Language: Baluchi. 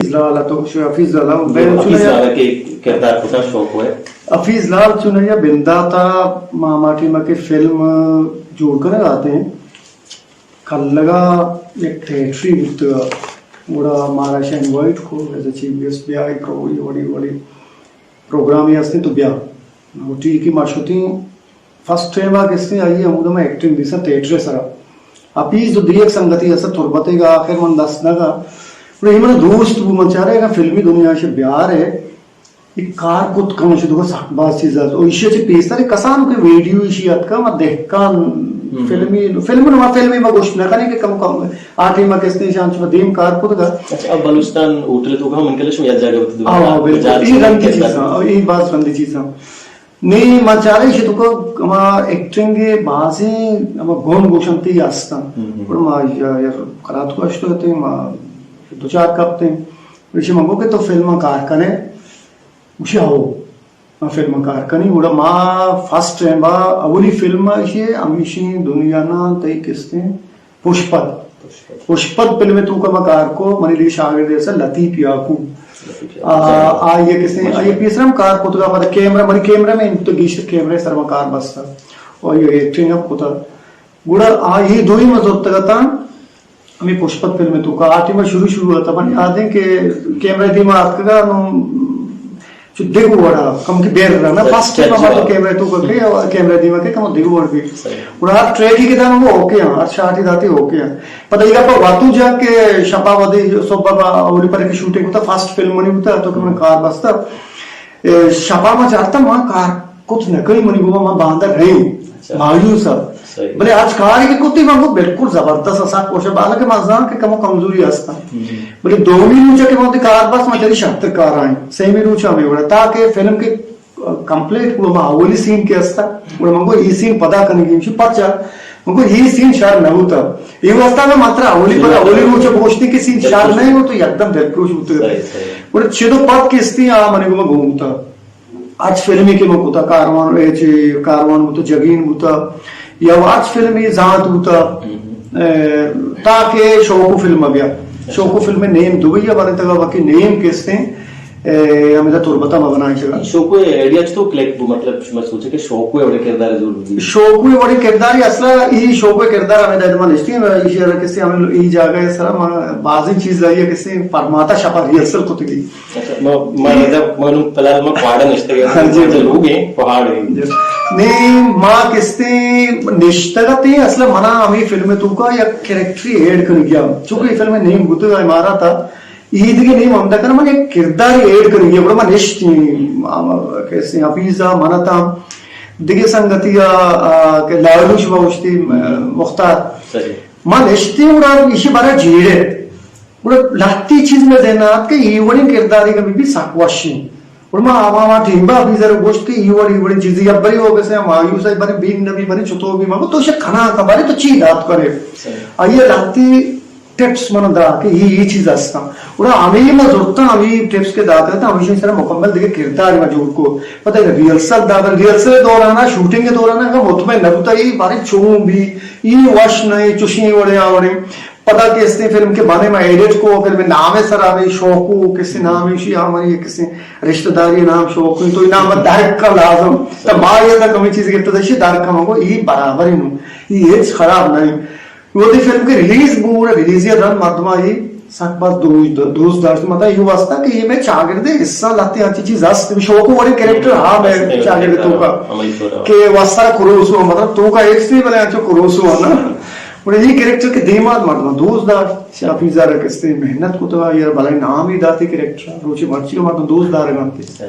حفیظ لال ءَ تو شو حفیظ لال ءَ بین چو حفیظ لال ءَ کہ کردار کتا شوکو ءِ۔ حفیظ لال چو نہ یا بندات ءَ ما، ما ٹیم ءَ کہ فلم جوڑ کنگ ءَ اتیں، کلگ ءَ یک تھیٹرے بوتگ ءَ، گڑا مارا ایشاں انوائٹ کو، ایز اے چیف گیسٹ بیا، اے پرو-، اے وڑی وڑی پروگرامے ہستیں تو بیا۔ گڑا ٹھیک ہے، ما شتیں۔ فرسٹ ٹائم ءَ کسیں آئی ءَ ہمودا ما ایکٹنگ دیساں تھیٹر ءِ سرا۔ حفیظ و دیگ سنگتی است تربت ءَ، آخر من دست نہ گا۔ گڑا اے من دوست بو، من چارے اگاں فلمی دنیا ءَ بیار ءَ، اے کار کت کن، ایشی توکا سک باز چیز است۔ او ایشی چہ پیسر کسانکیں ویڈیو ایشی اتکا، ما دہکان ہم۔ فلمی، فلم نما فلمی ما گوشت نہ کنیں کہ کم کم آ ٹیم ءَ کسیں شان چہ دیم کار کتگا۔ اچھا، اب بلوچستان ہوٹل توکا ہم انکلش میں یک جگہ بتدو۔ آ، آ، بالکل۔ اے رندی چیزاں، اے باز رندی چیزاں۔ نی ما چارے ایشی توکا ہما ایکٹنگ ءِ بازیں ہما گون گوشنتی ہستاں۔ ہم، ہم۔ گڑا ما یا، یا قرات کو اشتو تے ما دو چار کپتیں۔ ایشی من گو کہ تو فلم کار کنے؟ گوشی ہو، ما فلم کار کنی۔ گڑا ما فرسٹ ٹائم با اولی فلم ایشی ہمیشی دنیا نا تئی کسیں پشپت۔ پشپت۔ پشپت فلم توکا ما کار کو، منی دی شاگرد ایسا لطیف یاکو۔ لطیف یاکو۔ آ، آ، یہ کسیں، آ، یہ پیسر ہم کار کو تو پتہ کیمرہ، منی کیمرہ میں تو گیشتر کیمرہ سر ما کار بستا۔ اور یہ ایکٹنگ ہم کتا۔ گڑا آ، یہ دوئی ما زورتگا تا۔ ہمے پشپت فلم ءِ توکا آ ٹیم ءَ شروع شروع ءَ تا، من یاد ایں کہ کیمرہ دیما اتکگا نو چو دگہ وڑا کم کہ بیر رہا نا، فرسٹ ٹائم ہما تو کیمرہ توکا کہ کیمرہ دیما کہ کم دگہ وڑ بھی۔ گڑا ہر ٹریک ہی کہ دا وہ اوکے ہاں، ہر شاٹ ہی داتے اوکے ہاں۔ پتہ ایگا پا واتو جا کہ شپا ودی صبح با اولی پر کی شوٹنگ ہوتا، فرسٹ فلم منی ہوتا تو کہ من کار بستا۔ اے، شپا ما چارتا ما کار کت نہ کنی، منی گوما ما باندا رہی۔ اچھا۔ مایوس ءَ۔ صحیح۔ بلے اچ کاری کہ کتی من گو بالکل زبردست ءَ، سک خوش ءَ، حالانکہ من زان کہ کمو کمزوری ہستا۔ ہم۔ بلے دومی روچ کہ من وتی کار بس، من چری شرتر کار آئیں۔ سیمی روچ ہمیں وڑا تاکہ فلم کے کمپلیٹ کو ما اولی سین کے ہستا، گڑا من گو ای سین پدا کنگی، پچا من گو ای سین شر نہ ہوتا۔ یہ واسطہ میں ماترا اولی پر اولی روچ گوشتی کہ سین شر نہیں ہو تو یکدم دلپروش ہوتے۔ صحیح، صحیح۔ گڑا چدو پد کستی آ منی گوما گومتا۔ اچ فلمی کہ من کتا کاروان، اے چی کاروان بوتا، جگین بوتا، یا اچ فلمی زانت بوتا، ہم۔ اے، تاکہ شوکو فلم بیا۔ شوکو فلم نیم دوئی بنے تگا باقی نیم کستیں، اے، ہمیں دا تربتا ما بنائیں چگا۔ شوکو آئیڈیا چطور کلک بو، مطلب، شما سوچے کہ شوکو وڑے کردار ضرور دی؟ شوکو وڑے کردار اصلا، ای شوکو کردار ہمیں دا ما نشتی، ایشی کسی ہمیں ای جاگہ سر ما بازی چیز لائی کسی پرماتا شپا ریہرسل کتگی۔ اچھا، ما، ما ادا، ما نوں فی الحال ما پہاڑا نشتگ ایں۔ ہاں جی۔ ما لوگ ایں، پہاڑ ایں۔ جی۔ نی ما کستے نشتگ اتیں، اصلا منا ہمیں فلم توکا یک کریکٹری ایڈ کنگی ءَ۔ چونکہ یہ فلم نیم بوتگ امارات ءَ، عید کے نیم ہم کر من یک کرداری ایڈ کنگی ءَ۔ گڑا ما نشتیں، ما، ما کستے حفیظ ءَ، من اتاں، دگہ سنگتی ءَ، آ، کہ لالو شما گوشتی، م-، مختار۔ صحیح۔ ما نشتیں گڑا ایشی بارا جیڑے۔ گڑا لہتی چیز مئے ذہن ءَ آت کہ اے وڑیں کردارے کہ بہ بی سک وش ایں۔ گڑا ما ہما، ہما ٹیمبا حفیظ ءَ را گوشت کہ اے وڑیں، اے وڑیں چیزے، یا بری ہو کسے مایوس ءَ بری بین نبی بری چتو بی، ما گو تو شے کنا کا بارے تو چی دات کرے۔ صحیح۔ آئی ءَ لہتی ٹپس من دا کہ اے، اے چیز ہستاں۔ گڑا ہمیں ما زرتاں، ہمیں ٹپس کے دات رہتا، ہمیشی سرا مکمل دگہ کردار ما جوڑ کو۔ پتہ ہے ریہرسل دا، ریہرسل دوران، شوٹنگ دوران اگر مطمئن نہ بوتا اے بارے چون بی، اے وش نہ ایں، چوشیں وڑے آ وڑے۔ پدا کہ استیں فلم کے بنے ما ایڈٹ کو، فلم نام ہے سر آوے شوکو، کسی نام ہے شی ہماری کسی رشتہ داری نام شوکو، تو نام درک کا لازم۔ تو ما یہ تک ہمیں چیز گفت دشی درک ہم کو، یہ برابر ہی نو، یہ ہچ خراب نہیں۔ وہ دی فلم کے ریلیز بو، ریلیز یا دن مردم آئی سک باز دوست، دوست داشت۔ مطلب یہ واسطہ کہ یہ میں چاگردے حصہ لاتے ہیں، اچھی چیز است، شوکو وڑے کریکٹر ہاں میں چاگردے توکا۔ کہ واسطہ کروسو، مطلب توکا ایک سی بلے اچھا کروسو ہے نا۔ گڑا اے کریکٹر کہ دیما مردم دوست داشت، شافی زارا کستے محنت کتگا، یار بلائیں نامی داتے کریکٹر، روچے مرچی مردم دوست دارگا انت۔